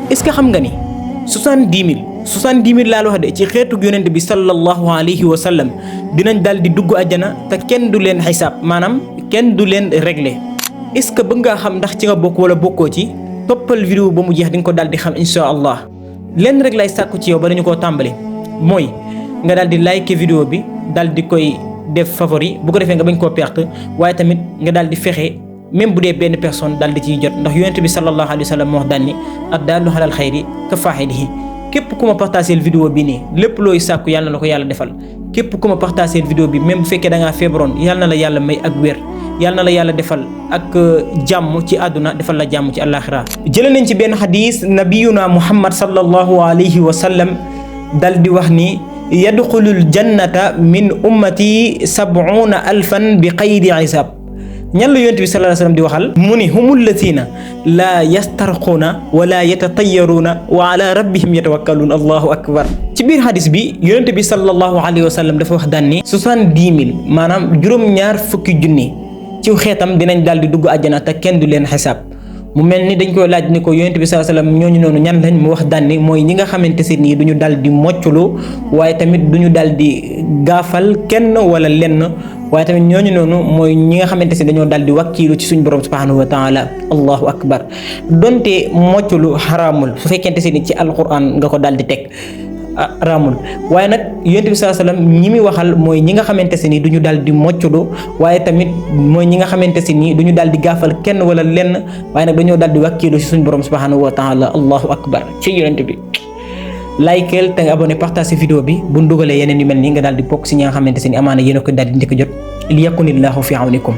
est-ce que xam nga ni 70 000 laa la wax de ci xeetu yonent bi sallallahu alayhi wa sallam dinañ daal di dugg àjjana te kenn du leen xisaab maanaam kenn du leen régler. est-ce que bëgg ngaa xam ndax ci nga bokk wala bokkoo ci toppal vidéo ba mu jeex di nga ko daal di xam insha allah. lenn rek lay sàkku ci yow ba dañu koo tàmbali mooy nga daal di like vidéo bi daal di koy def favori bu ko defee nga bañ koo perte waaye tamit nga daal di fexe même bu dee benn personne daal di ciy jot ndax yonent bi sallallahu alayhi wa sallam moo wax daan ni ad-daallu alal xayri ka faa'ilihi. képp ku ma partagé vidéo bi nii lépp looy sàkku yàlla na ko yàlla defal képp ku ma partagé vidéo bi même bu fekkee da ngaa feebaroon yàlla na la yàlla may ak wér yàlla na la yàlla defal ak jàmm ci àdduna defal la jàmm ci àllaaxira. jëlee nañ ci benn xadis nabiyuna muhammad sallallahu alayhi wa sallam dal di wax ni yadxulul jannata min ummati 70,000 bi xayri xisaab. ñan la yonent bi sallallahu alayhi wa sallam di waxal mu ni humul lazina laa yastarquuna wala yatatayyaruuna wa ala rabbihim yatawakkaluun allahu akbar. ci biir hadis bi yonent bi sallallahu alayhi wa sallam dafa wax daan ni 70,000 maanaam juróom-ñaar fukki junni ci xeetam dinañ daal di dugg àjjana te kenn du leen xisaab. mu mel ni dañ koy laaj ni ko yonent bi sallallahu alayhi wa sallam ñooñu noonu ñan lañ mu wax daan ni mooy ñi nga xamante si nii duñu daal di mocculu waaye tamit duñu daal di gaafal kenn wala lenn waaye tamit ñooñu noonu mooy ñi nga xamante si dañoo daal di wakkiilu ci suñ borom subhanahu wa taala allahu akbar. donte mocculu xaraamul su fekkente si ni ci alquran nga ko daal di teg raamul waaye nag yonent bi sallallahu alayhi wasallam ñi muy waxal mooy ñi nga xamante si ni duñu daal di mocculu waaye tamit mooy ñi nga xamante si ni duñu daal di gaafal kenn wala lenn waaye nag dañoo daal di wakkiilu ci suñ borom subhanahu wa taala allahu akbar. ci yonent bi likeel te nga abonné partage vidéo bi bu ñu dugalee yeneen yu mel nii nga daal di bokk si ñi nga xamante si ni amaana yéen a ko daal di njëkk jot li yakunillahu fi awnikum.